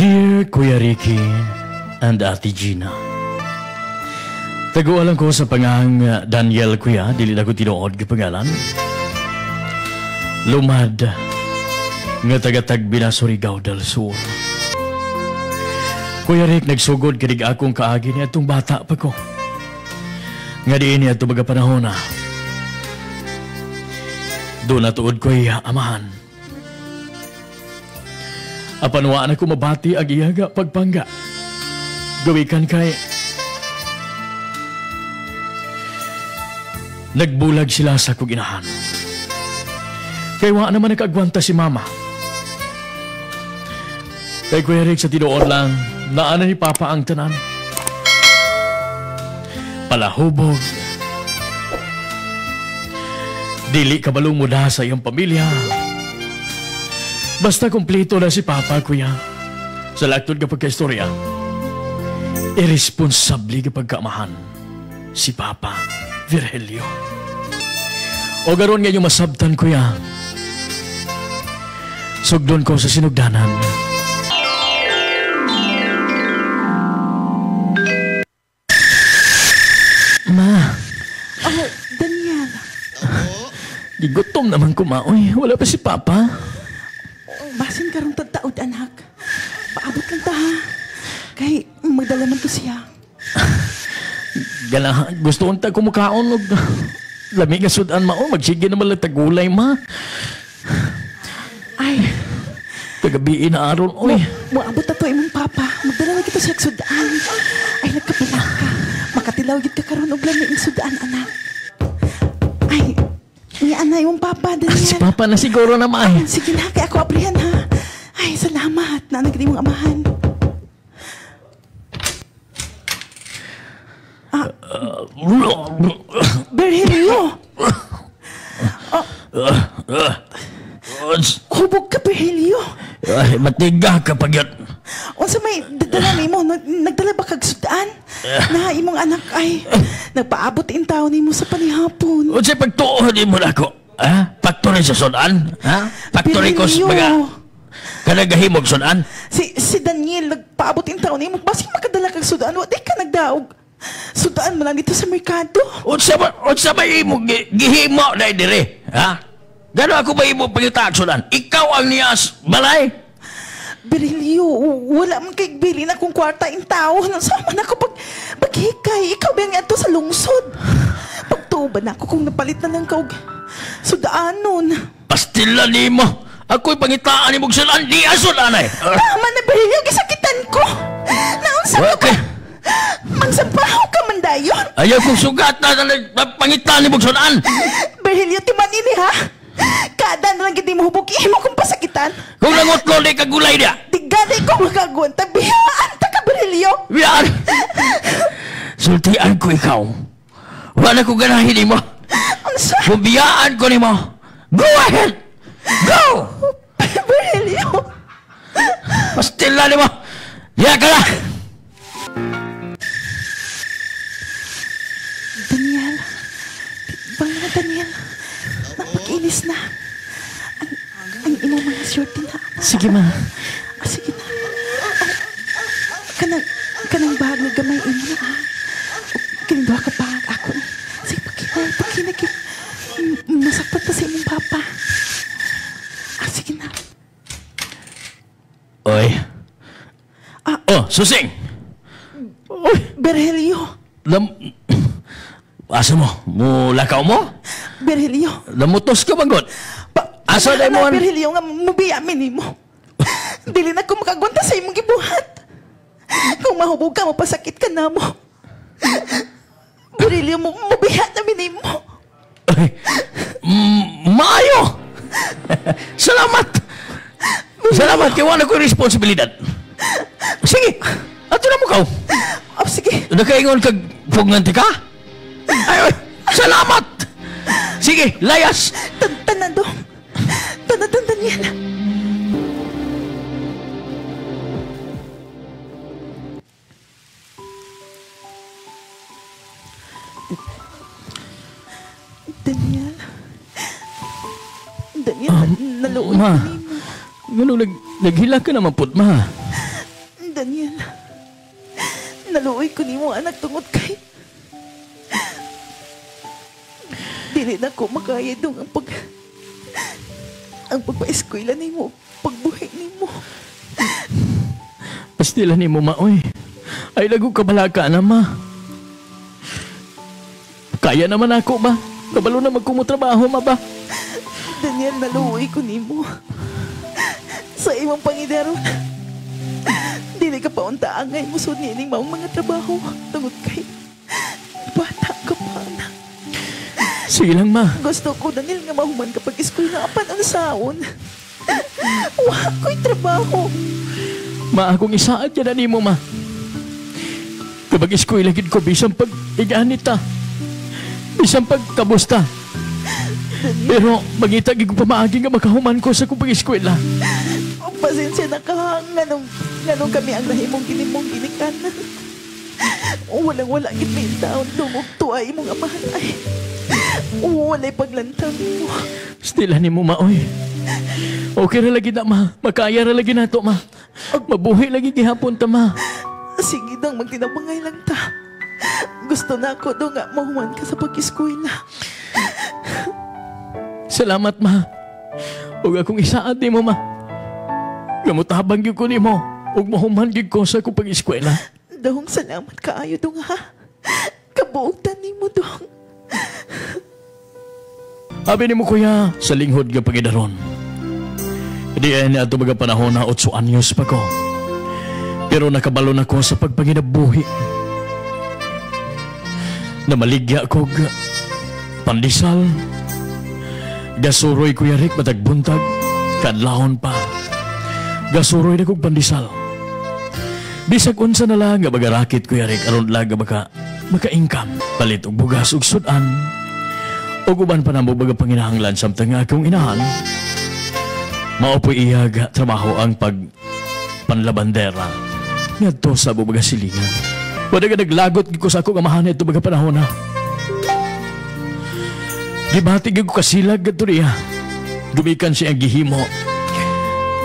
Dear Kuya Ricky and Ate Gina, tagualan ko sa pangang Daniel Kuya, dili na ko tinuod ka pangalan. Lumad nga tagatagbi na Surigao del Sur. Kuya Rick, nagsugod kanig akong kaagi ni atong bata pa ko. Nga diin niya ito baga panahon na. Doon natuod ko iya amahan. Apan wa na ko mabati ag iyaga pagpangga. Gawikan kay nagbulag sila sa kong inahan. Kay wa naman nakaagwanta si mama. Kay Kuya Rick, sa tinuod lang, naana ni Papa ang tanan. Palahubog. Dili kabalong muda sa iyong pamilya. Basta kumpleto na si Papa, Kuya. Sa laktod kapag kaistorya, irresponsable kapag kaamahan si Papa Virgilio. O garon nga yung masabtan, Kuya. Sugdon ko sa sinugdanan. Ma. Oh, Daniel. Gigutom naman ko, ma. Uy, wala pa si Papa. Basin karong tagtaod, anak. Paabot lang ta, ha? Kay magdala man to siya. Gala, gusto kong ta kumukaon. Lami nga sudan, ma. Oh, magsige naman lang tagulay, ma. Ay. Tagabiin na aron, oy. Muabot na to imong papa. Magdala na kita siya sudan. Ay, nagkapalak ka. Makatilaw gid ka karon og lami ang sudan, anak. Ay, niya na imong papa, Daniel. Si papa na siguro na, ma. Sige na, kay ako abrihan, ha. Ay, salamat. Naanag imong amahan. Ah, Virgilio. Oh. Hubog ka, Virgilio. Ay, matiga ka pagyot. Unsa may dala nimo? Nagdala ba kag sudan? Na imong anak ay nagpaabot in taon nimo sa panihapon. Unsa pagtuo nimo nako? Ha? Factory sa sudan? Ha? Factory ko sa mga kanagahimog sudan? Si Daniel nagpaabot in taon nimo. Basig makadala kag sudan, wa di ka nagdaog. Sudan mo lang dito sa merkado. Unsa ba imong gihimo na dire? Ha? Gano ako ba imong pangitaag sudan? Ikaw ang niyas balay? Virgilio, wala man kay bilin akong kwarta in tao. Nasama na ako paghikay. Ikaw ba ang ato sa lungsod? Pagtuban ako kung napalit na lang ka og sudaanon. Pastila nimo. Ako'y pangitaan ni mong sudan. Di ang sudan ay. Tama na, Virgilio. Gisakitan ko. Naunsa ka ba? Mangsampaho ka man dayon. Ayaw kong sugat na pangitaan ni mong sudan. Virgilio, timan ini ha. Kada na lang gid mo hubog imo kong pasakitan. Kung nangutlo di ka gulay niya. Di gani ko makagwanta. Biyaan ta ka, Virgilio. Biyaan. Sultian ko ikaw. Wala ko ganahin nimo. Unsa? Kung biyaan ko nimo. Go ahead. Go. Virgilio. Pastila nimo. Diya ka na. Daniel. Bang na, Daniel. Napag-inis na. Ang imong mga shorty na. Sige, ma. Ah, sige na. Oh, kanang bag na gamay imo na, ah. Kining duha ka bag ako. Sige, pakinay. Masakpan pa sa imong papa. Ah, sige na. Oy. Ah. Oh, susing. Oy. Virgilio. Asa mo? Mulakaw mo? Virgilio. Lamutos ka banggot? Asa na mo? Virgilio, nga mubiya mi nimo. Dili na ko makagwanta sa imong gibuhat. Kung mahubog ka, mapasakit ka na mo. Virgilio, mubiya na mi nimo. Ay, maayo! Salamat! Salamat, kay wala ko responsibilidad. Sige, ato na mo kaw. Oh, sige. Nakaingon kag pugnante ka? Ay, ay, salamat! Sige, layas! Tanado. Tanado, Daniel. Daniel. Daniel, naluoy ma. Nimo. Ngano, naghila ka naman po, ma. Daniel, naluoy ko nimo anak tungod kay dili na ko makaya dong ang pagpa-eskwela nimo, pagbuhi nimo. Pastila nimo maoy. Ay lago kabalaka na ma. Kaya naman ako ba? Kabalo na magkumutrabaho ma ba? Daniel, naluoy ko nimo. Sa imong pangidaron, dili ka paunta angay mo sud niining maong mga trabaho tungod kay bata ka pa na. Sige lang ma. Gusto ko, Daniel, nga mahuman ka pag-eskwela apan ang saon. Wa ko'y trabaho. Ma, akong isaad yan na nimo ma. Kapag eskwela gid ko bisan pag iganita, bisan pag kabusta. Pero mangita gid ko pamaagi nga makahuman ko sa akong pag-eskwela. Pasensya na ka, nganong kami ang nahimong ginimong ginikan. Walang-wala gid may taon dungog tuwa imong amahan ay. Walay paglantang mo. Stila nimo maoy. Okay ra lagi na ma, makaya ra lagi nato ma. Mabuhi lagi gihapon ta ma. Sige dong, magtinabangay lang ta. Gusto na ako dong nga mahuman ka sa pag-eskwela. Salamat ma. Ug akong isaad nimo ma. Gamutabang gyud ko nimo ug mahuman gyud ko sa akong pag-eskwela. Dong, salamat kaayo dong ha. Kabuotan nimo dong. Abi nimo kuya, sa linghod nga pagidaron. Di ay na ato mga panahon na 8 anyos pa ko. Pero nakabalo na ko sa pagpanginabuhi. Namaligya ko pandesal. Gasuroy Kuya Rick matagbuntag, kadlawon pa. Gasuroy na kog pandesal. Bisag unsa na lang nga magarakit Kuya Rick aron lang nga maka-income. Palit og bugas og sudan. Ug uban pa namo baga panginahanglan samtang nga akong inahan. Mao po'y iya trabaho ang pagpanlabandera ngadto sa bubaga silingan. Wala ka naglagot ko sa akong amahan ito baga panahon na. Gibati gyud ko kasilag kadto niya. Gumikan siya ang gihimo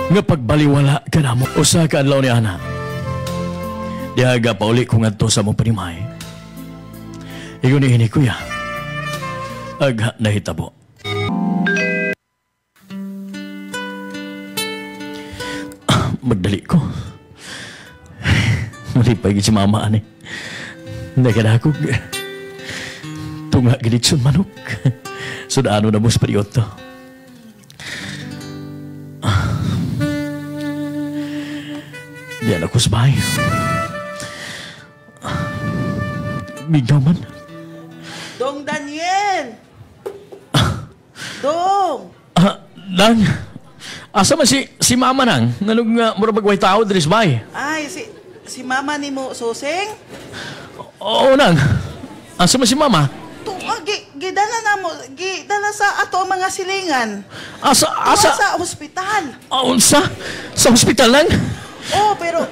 nga pagbaliwala kanamo. Usa ka adlaw ni ana. Dihaga pauli ko ngadto sa mong panimay. Igon ni ini kuya. Agha nahitabo. Magdali ko. Malipay si mama ani. Nagkadakog. Tunga gilitson manok. Sudano na mo sa periodo. Diyan ako sa bahay. Migaw man. Dong Daniel! Dong! Nang! Asa man si mama nang? Nganong mura bagway tao diri sa bahay? Ay, si mama ni mo, Soseng? Oo, nang. Asa man si mama? Gidala na mo, gidala sa ato ang mga silingan. Asa? Sa ospital. Unsa? Sa ospital lang? Oo, pero,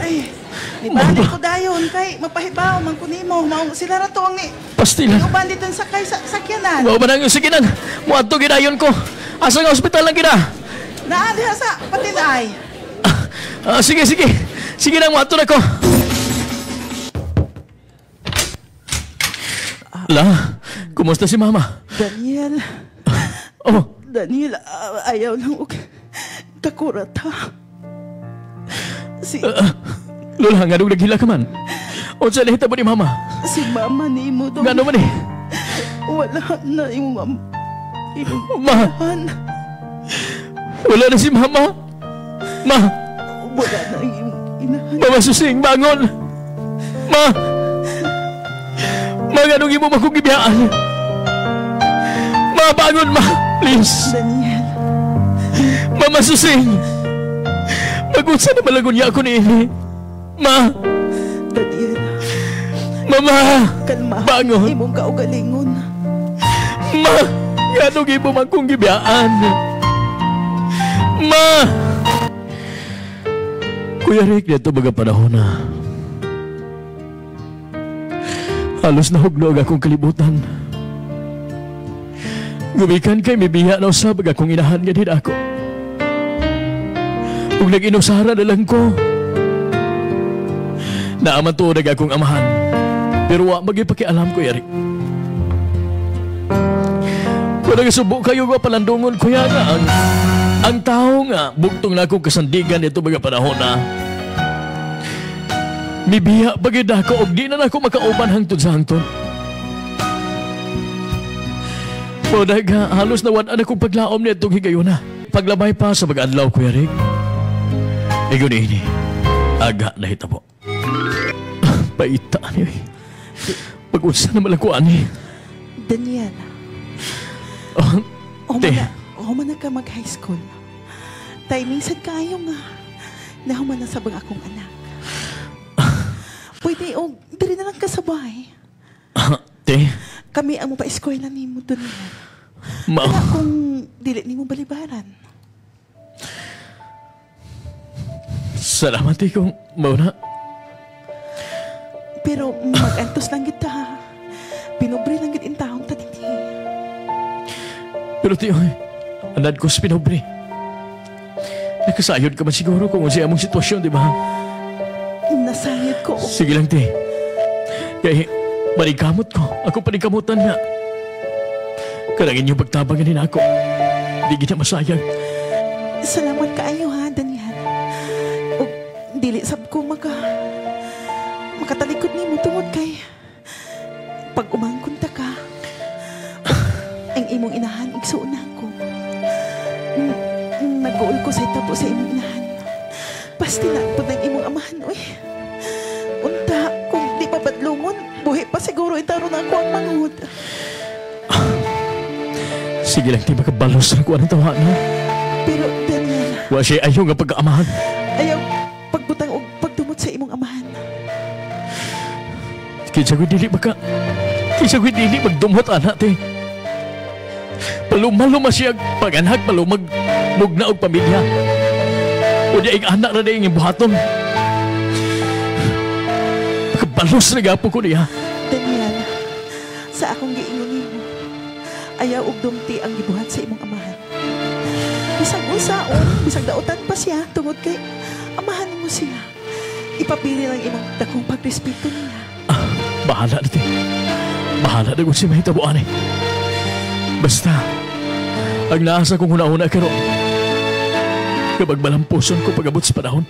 ay, nibalik ko dayon kay mapahibaw man ko nimo. Sila ra to ang ni Pastila. Uban dito sa kay sa sakyanan. Wa ba nang sige nang. Muadto gidayon ko. Asa nga ospital lang gina? Naa diha sa Patinay. Sige, sige. Sige nang muadto na ko. La, kumusta si mama? Daniel. Oh. Daniel, ayaw lang og kakurat ha. Si Lola, nganong naghila ka man? Unsa nahitabo ni mama? Si mama nimo dong. Ngano man eh? Wala na imong Ma. Wala na si mama. Ma. Wala na imong inahan. Mama Susing, bangon. Ma. Ma, nganong imo makong gibiyaan? Ma, bangon ma. Please. Daniel. Mama Susing. Magunsa na malagon niya ako ni ini. Ma. Daniel. Mama. Kalma. Bangon. Imong kaugalingon. Ma, nganong imo man kong gibiyaan? Ma. Kuya Rick, dito baga panahon na halos nahugnog akong kalibutan. Gumikan kay mibiya na usab akong inahan nga din ako. Ug nag-inusara na lang ko. Naaman tuod ang akong amahan. Pero wa magipakialam ko, Eric. Kung nagasubo kayo nga palandungon, kuya nga ang tao nga bugtong na akong kasandigan ito mga panahon na mibiya bagay dako og di na nako makauban hangtod sa hangtod. Pwede halos nawad-an akong paglaom ni itong higayuna. Paglabay pa sa mag-adlaw, Kuya Rick. Igon ini, aga na hitabo. Paita niyo eh. Pag-unsa naman ako ani. Daniel. Oh, te. Human na ka mag-high school. Tay, minsan kayo nga. Nahuman na sabang akong anak. Pwede, o, diri na lang ka sa bahay. Te? Kami ang mapa-eskwela ni mo, Daniel. Kaya kung dili ni mo balibaran. Salamat eh kung mauna. Pero mag-antos lang kita ha. Pinobre lang git intahong tatiti. Pero tiyo, anad ko sa pinobre. Nakasayod ka man siguro kung unsa among sitwasyon, di ba? Nasayod ko. Sige lang, te. Kaya, panigkamot ko. Ako panigkamutan nga. Karang inyong pagtabangan din ako. Di kita masayang. Salamat kaayo ha, Daniel. O, dili sab ko makatalikod nimo tungod kay pag umangkon ta ka, ang imong inahan igsuon na ako. Nag-uol ko sa itabo sa imong inahan. Basta na pud ang imong amahan, uy. Unta, kung di pa badlungon, buhi pa siguro itaro na ako ang manghud. Sige lang, di makabalos na ko anong tawa na. Pero, Daniel... Wa siya ayaw nga pagkaamahan. Ayaw pagbutang og pagdumot sa imong amahan. Kinsa ko'y dili baka... Kinsa ko'y dili magdumot, anak, te. Palumaluma siya pag-anhag, palumag mugna og pamilya. O di ay anak na di ang buhaton. Makabalos na gapo ko niya. Daniel, sa akong giingon nimo, ayaw og dumti ang gibuhat sa imong amahan. Bisag unsaon, bisag dautan pa siya tungod kay amahan nimo siya. Ipapili lang imong dakong pagrespeto niya. Bahala na, te. Bahala na kung si mahitabuan eh. Basta, ang naasa kong una-una karon, kapag malampuson ko pag-abot sa panahon.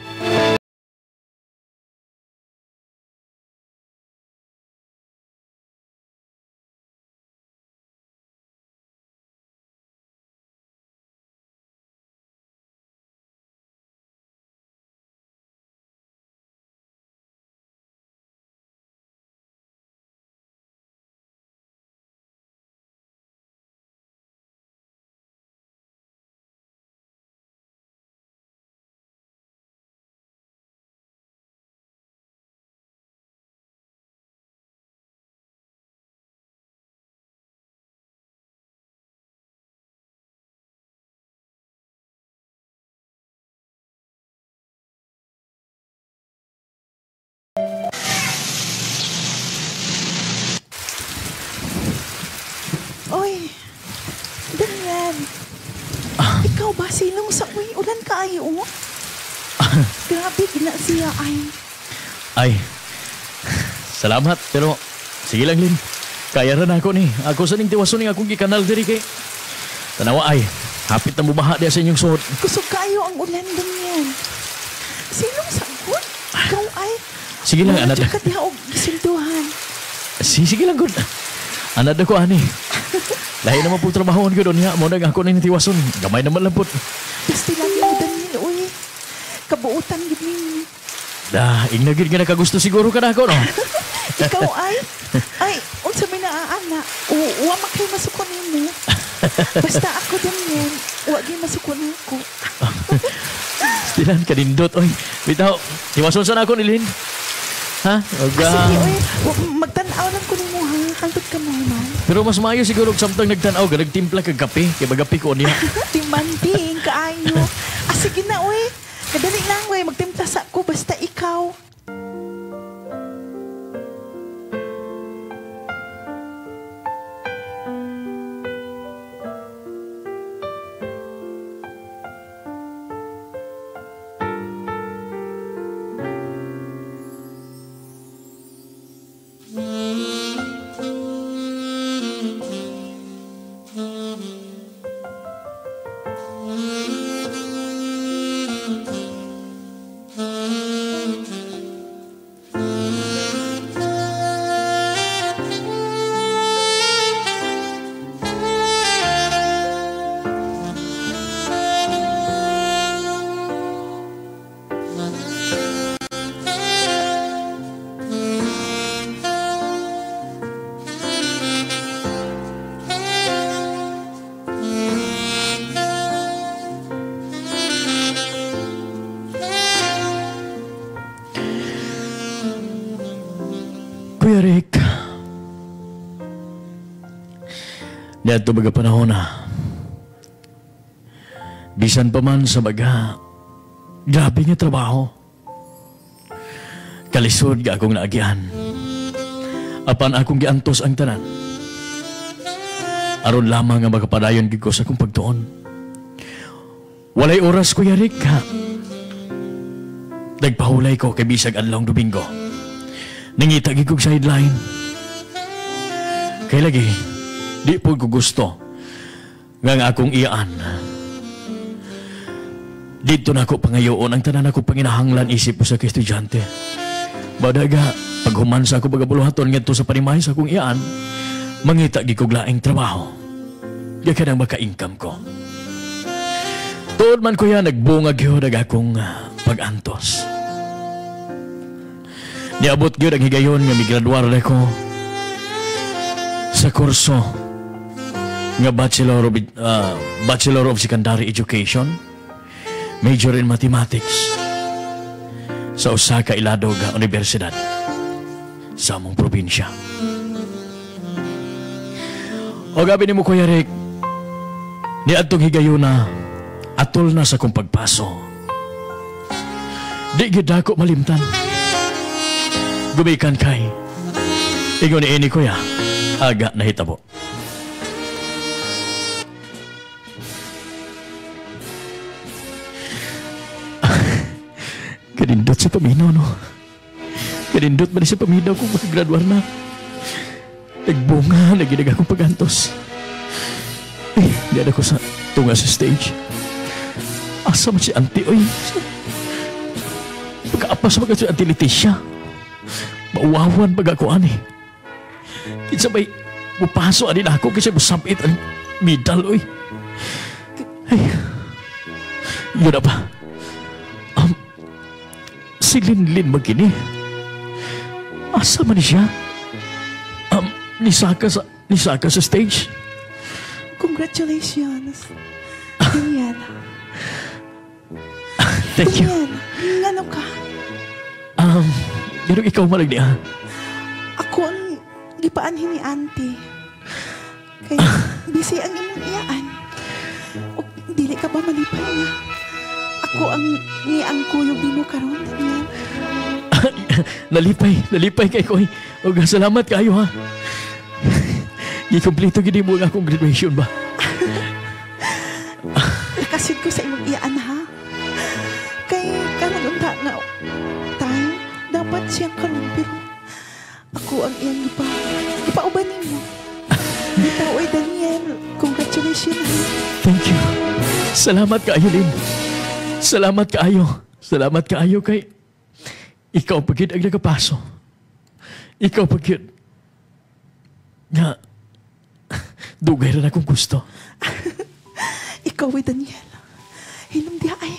Oy, Daniel. Ikaw ba silong sa uy? Ulan kaayo, oh. Grabe, gina siya ay. Ay, salamat. Pero, sige lang, Lin. Kaya rin ako ni. Ako sa ning tiwason ni akong gikanal diri kay. Tanawa ay, hapit na mubaha diya sa inyong suot. Kusog kaayo ang ulan, Daniel. Silong sa good? Ikaw ay. Sige lang, anak. Ka diha og gisilduhan. Sige lang, good. Anad ako, ani. Lahi naman po trabahoon ko doon niya. Muna ako na tiwason. Gamay naman lang po. Basta lagi mo, Daniel, uy. Kabuutan gid ninyo. Dah, ingnagid nga nakagusto siguro ka na ako, no? Ikaw ay, ay, unsa may naaana. Wa makay masuko nimo. Basta ako, Daniel, wa gyud masuko nako. Stilan, kanindot, oy. Bitaw, tiwason sana ako ni Lin. Ha? Sige, oy. Magtan-aw lang ko nimo, ha? Hangtod ka mo, man. Pero mas maayo siguro samtang nagtan-aw ka, nagtimpla kag kape, kay magapi ko niya. Timanding, kaayo. Ah, sige na, oy. Kadali lang, oy. Magtimpla sa ko, basta ikaw. Kuya Rick, niadto baga panahon na, bisan pa man sa baga, grabe nga trabaho. Kalisod ga akong naagian. Apan akong giantos ang tanan. Aron lamang nga makapadayon gid ko sa akong pagtuon. Walay oras, Kuya Rick, ha. Nagpahulay ko kay bisag adlawng Domingo. Nangita gid kog sideline. Kay lagi, di po ko gusto nga ang akong iyaan. Dito na ako pangayoon ang tanan ako panginahanglan isip ko sa estudyante. Badaga, paghuman sa ako bagabuluhaton ngadto sa panimay sa akong iyaan, mangita gid kog laing trabaho. Gaya kanang maka-income ko. Tuod man kuya, nagbunga gyud ang akong pag-antos. Niabot gyud ang higayon nga migraduar na ko sa kurso nga Bachelor of Secondary Education, major in Mathematics sa usa ka iladog nga universidad sa among probinsya. O gabi nimo Kuya Rick, niadtong higayuna atol na sa kong pagpaso. Di gid ako malimtan. Gumikan kay ingon ni ini kuya, aga nahitabo. Kanindot sa paminaw, no? Kanindot man sa paminaw kung makagraduar na. Nagbunga, naginag akong pagantos. Eh, di ako sa tunga sa stage. Asa man si auntie, oy. Pagkaapas man si Auntie Leticia. Mauwawan pag ako, ani. Kinsa may mupaso, ani na ako, kasi musabit ang medal, oy. Ay, yun na ba? Si Linlin magkini. Asa man siya? Nisaka sa stage. Congratulations, Daniel. Thank you. Daniel, ngano ka? Pero ikaw malag niya. Ako ang gipaanhin ni auntie. Kay busy ang imong iyaan. O dili ka ba malipay niya? Ako ang niang kuyog nimo karon, Daniel. Nalipay kay koy. Og salamat kayo ha. Gikompleto gid mo ang akong graduation ba? Lakasid ko sa imong iyaan ha. Kay karon unta nga time dapat siyang karon pero ako ang iyang gipauban nimo. Bitaw oy Daniel, congratulations ha. Thank you. Salamat kaayo, Lin. Salamat kaayo. Salamat kaayo kay ikaw pagid ang nagapaso. Ikaw pagid nga dugay ra na akong gusto. Ikaw ay Daniel. Hilom diha ay.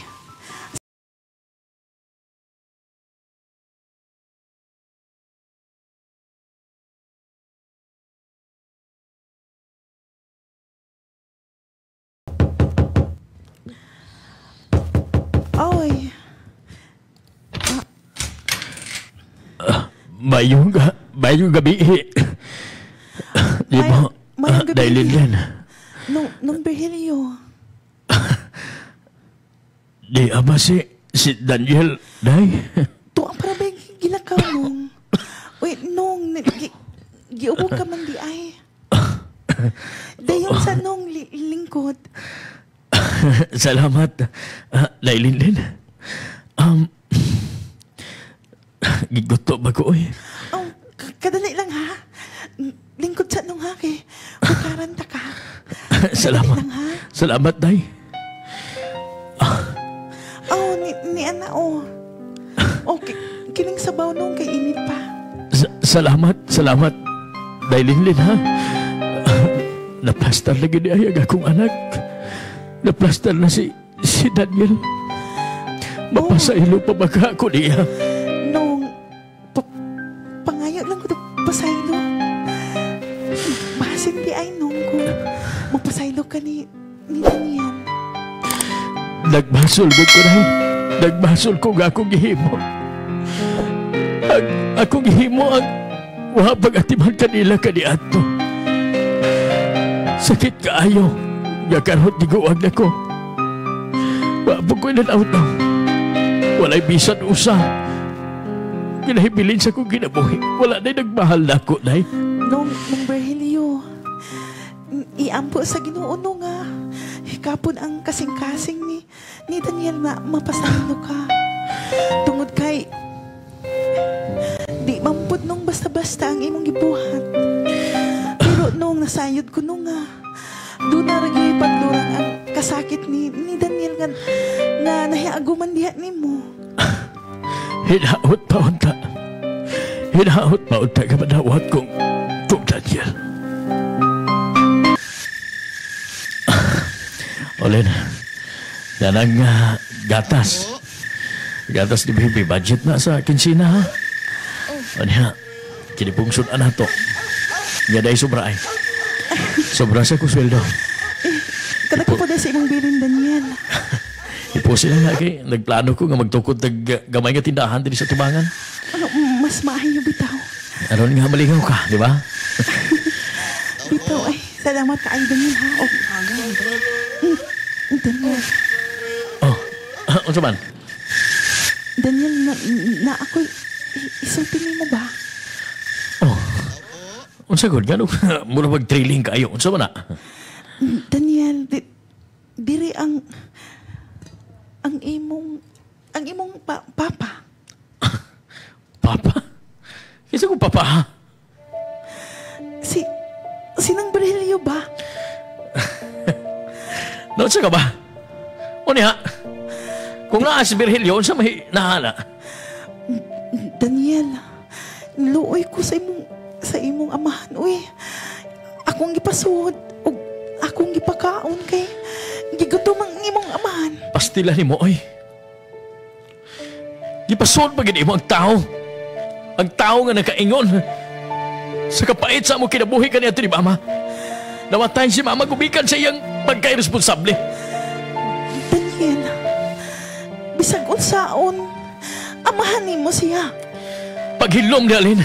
Oy. Mayong gabi. Di ba? Mayong gabi. Dahil yan. Nung Virgilio. Di ama si Daniel, day. Tuang para ba gilakaw nung? Uy, nung, giubo ka man di ay. Dayon sa nung lingkod. Salamat, Lailin din. Giguto ba ko, oy? Oh, kadali lang ha. Lingkod sa nung ha, kay bukaran ta ka. Salamat. Lang, ha? Salamat, day. Oh, ni ana, oh. Oh, kining sabaw nung kay init pa. Salamat. Dailin, ha. Naplastar lagi ni ayag akong anak. Naplastar na si Daniel. Mapasaylo pa baka ako niya. Nung, pangayo lang ko pasaylo. Basin di ay nung kung magpasaylo ka ni Daniel. Nagbasol ko na. Nagbasol ko nga akong gihimo. Akong gihimo ang Wa pag-atiman kanila kaniadto. Sakit kaayo. Nga karon giguwag na ko. Wa po ko'y nanaw-naw. Wala'y bisan usa. Ginahibilin sa kong kinabuhi. Wala na'y nagmahal na ako, Nay. Nung Virgilio, iampo sa Ginoo no nga. Hikapon ang kasing-kasing ni Daniel na mapasaylo ka. Tungod kay di mampod nung basta-basta ang imong gibuhat. Pero nung nasayod ko nung nga, doon na rin pagdurang ang kasakit ni Daniel nga nahiaguman diha nimo. Hinaot pa unta. Hinaot pa unta ka manawat kong Daniel. Olin, yanang gatas. Gatas ni Bibi, budget na sa kinsina ha. Ano kinipungsod na to. Nga dahil sobra ay. Sobra sa kusweldo. Kada ko po dahil sa imong bilin, Daniel. Ipusin na nga kay. Nagplano ko nga magtukod ng gamay nga tindahan din sa tubangan. Ano, mas maayo bitaw. Aron nga malingaw ka, di ba? Bitaw ay. Salamat ka ay, Daniel ha. Oh, Daniel. Oh, unsa man? Daniel, na ako'y isulti mo ba? Oh, unsa gud gano mura mag-trailing kayo. Unsa man na? Daniel, diri ang imong papa. Papa? Kinsa kong papa? Ha? Si Sinang Virgilio ba? Naunsa ka ba? O niya, kung naa si Virgilio, unsa may nahala? Daniel, luoy ko sa imong amahan, uy. Akong gipasuod ug akong gipakaon kay gigutom ang imong amahan. Pastila nimo, oy. Gipasuod pa gid imo ang tao. Ang tao nga nakaingon sa kapait sa among kinabuhi kaniadto ni mama. Namatay si mama gumikan sa iyang pagkairesponsable. Daniel, bisag unsaon, amahan nimo siya. Paghilom ni Alin,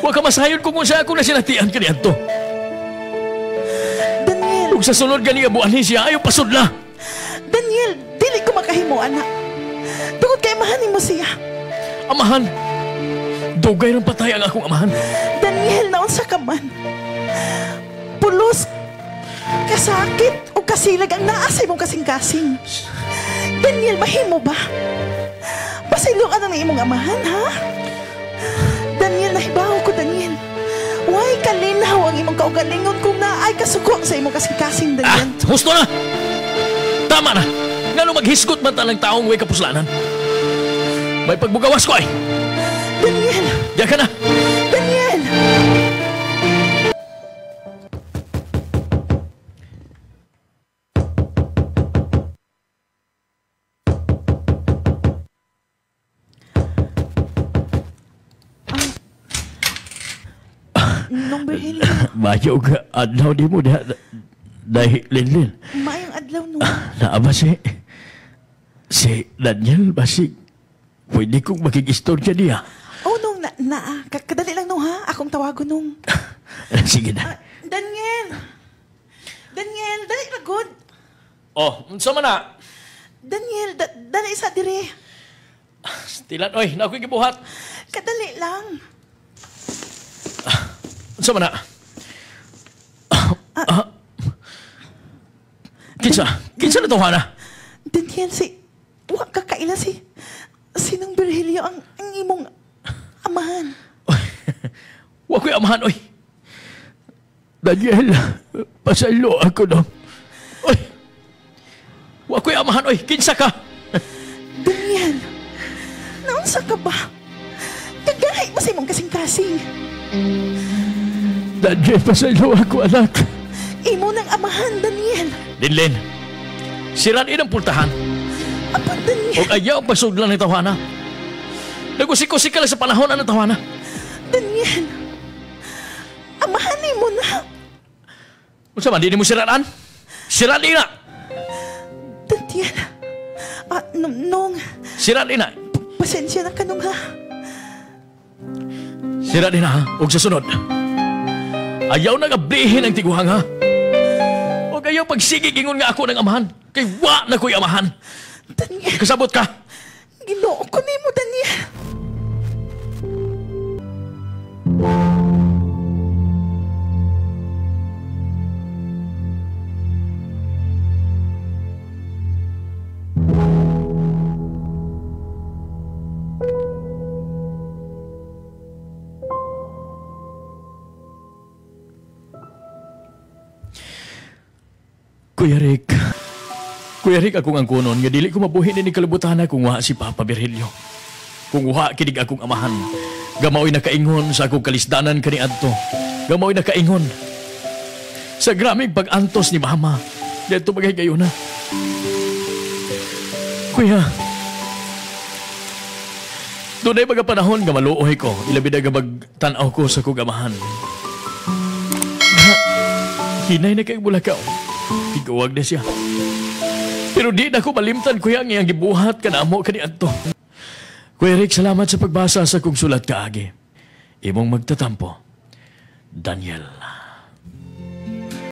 huwag ka masayon kung unsa ako na sinatian kaniadto. Daniel, ug sa sunod gani abuan siya, ayaw pasudla. Daniel, dili ko makahimo anak. Tungod kay amahan nimo siya. Amahan? Dugay ng patay ang akong amahan. Daniel, naunsa ka man. Pulos, kasakit o kasilag ang naa sa imong kasing-kasing. Daniel, mahimo ba? Pasaylo ka na ng imong amahan, ha? Daniel, nahibaw ko, Daniel. Way kalinaw ang imong kaugalingon kung naay kasuko sa imong kasing-kasing, Daniel. Ah, husto na! Tama na! Ngano maghisgot man talang taong way kapuslanan? May pagbugawas ko ay! Daniel! Diyan ka na! Daniel! Nung Virgilio. Mayo ka adlaw di mo diha dahil Linlin. Maayong adlaw no. Naa ba si Daniel basig pwede kong makikistorya niya. Oh nung na kadali lang nung ha. Akong tawagon nung. Sige na. Daniel. Daniel, dali na good. Oh, unsa man na? Daniel, dali sa dire. Stilan oy, na ako'y gibuhat. Kadali lang. Unsa man na? Kinsa? Kinsa na tawhana? Daniel, wa ka kaila si Sinang Virgilio ang imong amahan. Wa ko'y amahan, oy. Daniel, pasaylo ako no. Oy. Wa ko'y amahan, oy. Kinsa ka? Daniel, naunsa ka ba? Kagahi mo sa imong kasing-kasing. Daniel, pasaylo ako, anak. Imo ng amahan, Daniel. Linlin, siran inang pultahan. Apa, Daniel? O ayaw pasudlan ni tawana. Nagusik-usik ka lang sa panahon ang tawana. Daniel, amahan mo na. Unsa man, di mo siraan? Siraan na. Daniel, nung... Siraan na. Pasensya na ka nung ha. Sira din ha, og sa sunod. Ayaw nang ablihin ang tiguhang ha. O ayaw pagsigig ingon nga ako ng amahan. Kay wa na ko'y amahan. Daniel. Kasabot ka. Ginoo ko nimo, Daniel. Kuya Rick. Kuya Rick, akong angkonon nga dili ko mabuhi ni kalibutan kung wa si Papa Virgilio. Kung wa kinig akong amahan. Gamaoy nakaingon sa akong kalisdanan kaniadto. Gamaoy nakaingon sa graming pag-antos ni Mama. Dito maghigayon na. Kuya, dunay mga panahon nga maluoy ko. Ilabi na nga magtan-aw ko sa akong amahan. Hinay na kay bulakaw. Iguwag na siya. Pero di na ko malimtan, kuya, ang iyang gibuhat kanamo kaniadto. Kuya Rick, salamat sa pagbasa sa kong sulat kaagi. Imong magtatampo, Daniel.